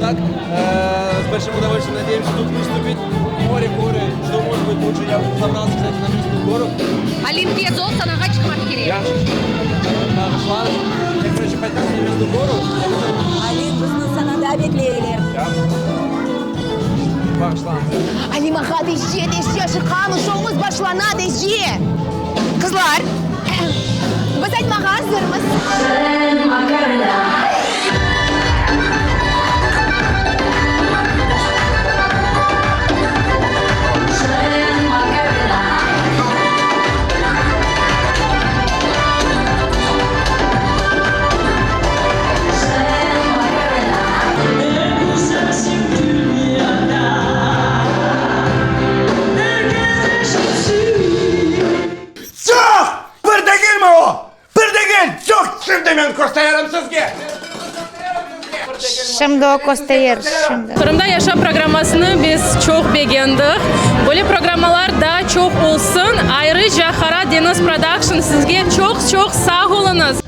Так, э, с большим удовольствием надеемся тут выступить. Море, горы, что может быть лучше? Я забрался, кстати, на местную гору. Alim tez ol, sanağa çıqmaq kerek. Yahşı, bağışlañız. Я, короче, поднялся на местную гору. Alim, bizni sanada bekleyler. Bağışlañız. Alim ağa, tezce, tezce, aşıqamız, şoumız başlana, tezce! Qızlar, biz aytmağa azırmız. Çoq! Bir degilmi o? Bir degil, çoq! Şimdi men kösteririm sizge! Şimdi o kösterir, şimdi. Qırımda yaşa programmasını biz çoq begendik. Böyle programmalar daa çoq olsun. Ayrıca Qara deñiz Production sizge çoq-çoq sağ oluñız.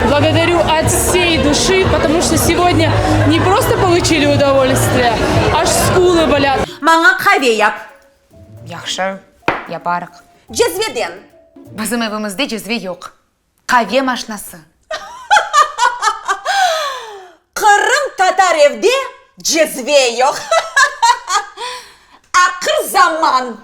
Благодарю от всей души, потому что сегодня не просто получили удовольствие, аж скулы болят. Maña qave yap. Yahşı, yaparıq. Cezveden. Bizim evimizde cezve yoq. Qave maşnası. Qırımtatar evde cezve yoq. Aqır zaman.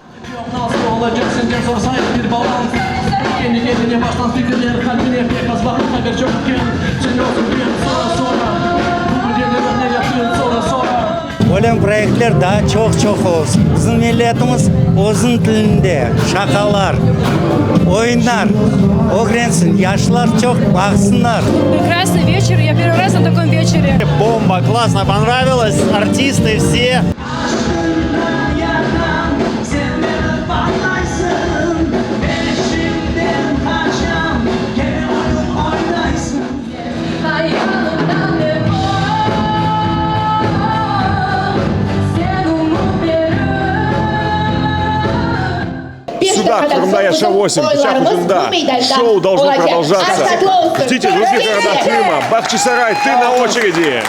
Böyle proyektler daa çoq-çoq olsun. Bizim milletimiz özüniñ tilinde şaqalar, oyunlar ögrensin, yaşlar çoq baqsınlar. Прекрасный вечер, я первый раз на таком вечере. Бомба, классно, понравилось, артисты все. Sudaq, Qırımda yaşa 8, bıçaq ucunda. Şou должно продолжаться. Ждите в других городах Крыма. Бахчисарай, ты на очереди!